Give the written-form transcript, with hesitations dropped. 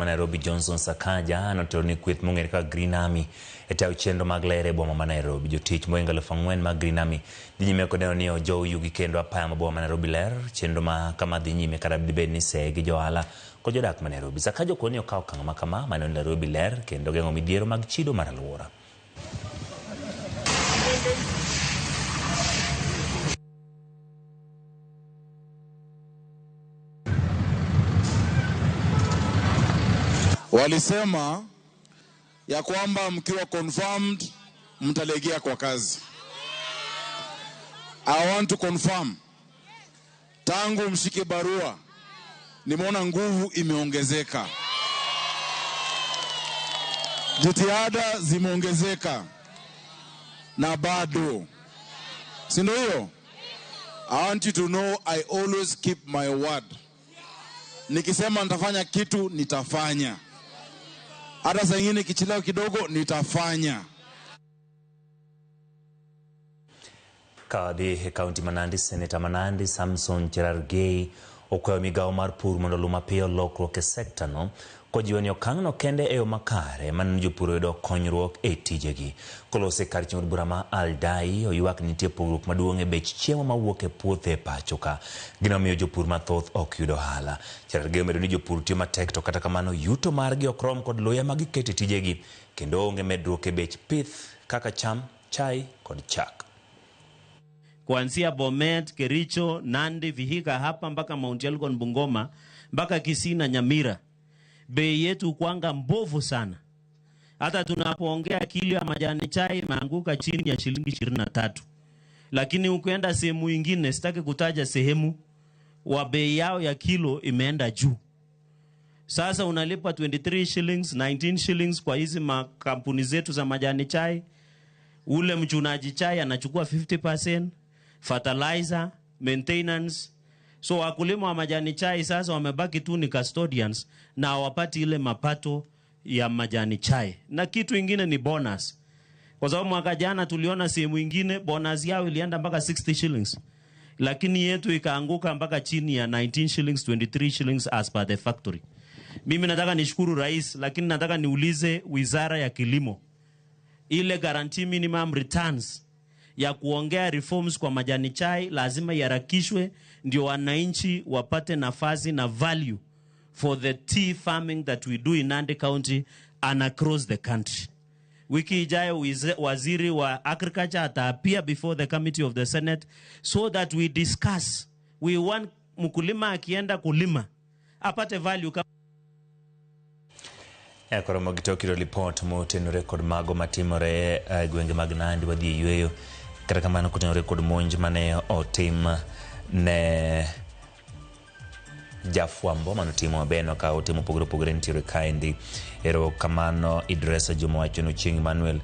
Ma Nairobi Johnson Sakaja notelo ni kweth mong'ere kaka Green Army e tayo chenro mag ler e boma ma Nairobi. Jotich mohingo 4,000 mag Green Army dhi nyime kod neno ni ojow yugi kendo apaya ma boma ma Nairobi ler. Chenro ma kama dhi nyime kata dibed ni seye gi johala kod jodak ma Nairobi. Sakaja okoni ni okawo okang' ma kama maneno ni Nairobi ler kendo geng'o midhiero mag chido mar alwora. Walisema ya kwamba mkiwa confirmed mtalegea kwa kazi. I want to confirm, tangu mshike barua nimeona nguvu imeongezeka, jitihada zimeongezeka, na bado, si ndio hiyo? I want you to know I always keep my word. Nikisema nitafanya kitu nitafanya, hata saa ingine kichelewa kidogo nitafanya. Ka dhi e kaunti ma Nandi, Seneta ma Nandi Samson Cherargei okwayo migawo mar pur mondo oluw mapiyo lokruok e sekta no kojiwo ni okang'no kende e yo makare maneno jopur yudo konyruok e tijegi. Kolose kar chieng' od bura ma Aldai oywak ni nitie pogruok maduong' e bech chiemo mawuok e puothe e pacho ka. Gino miyo jopur mathoth ok yud ohala. Cherargei omedo ni jopur tiyo matek to kata kamano yuto margi ok rom kod luya ma giketo e tijegi kendo onge medruok e bech pith kaka cham, chai kod chak. Kuanzia Bomet, Kericho, Nandi, Vihiga hapa mpaka Mount Elgon, Bungoma mpaka Kisii na Nyamira, bei yetu kwanga mbovu sana. Hata tunapoongea kilo ya majani chai imeanguka chini ya shilingi 23. Lakini ukienda sehemu ingine, sitaki kutaja sehemu, wa bei yao ya kilo imeenda juu. Sasa unalipa 23 shillings, 19 shillings kwa hizi makampuni zetu za majani chai. Ule mchunaji chai anachukua 50%, fertilizer, maintenance. So wakulima wa majani chai sasa wamebaki tu ni custodians na hawapati ile mapato ya majani chai. Na kitu ingine ni bonus. Kwa sababu mwaka jana tuliona sehemu ingine bonus yao ilienda mpaka 60 shillings. Lakini yetu ikaanguka mpaka chini ya 19 shillings, 23 shillings as per the factory. Mimi nataka nishukuru rais, lakini nataka niulize Wizara ya Kilimo, ile guarantee minimum returns ya kuongea reforms kwa majani chai lazima iharakishwe, ndio wananchi wapate nafasi na value for the tea farming that we do in Nandi County and across the country. Wiki ijayo waziri wa agriculture ata appear before the committee of the Senate so that we discuss. We want mkulima akienda kulima apate value kama Koro gitokiro lipot motenore kod mago matimore e gwenge mag Nandi wadhi e yweyo. Kata kamano kotenore kod monj mane otim ne jafwambo manotimo mabeno ka ote mopogore opogore nitiere kaendi. Erokamano Idresa Juma wacho ni Ochieng' Emmanuel.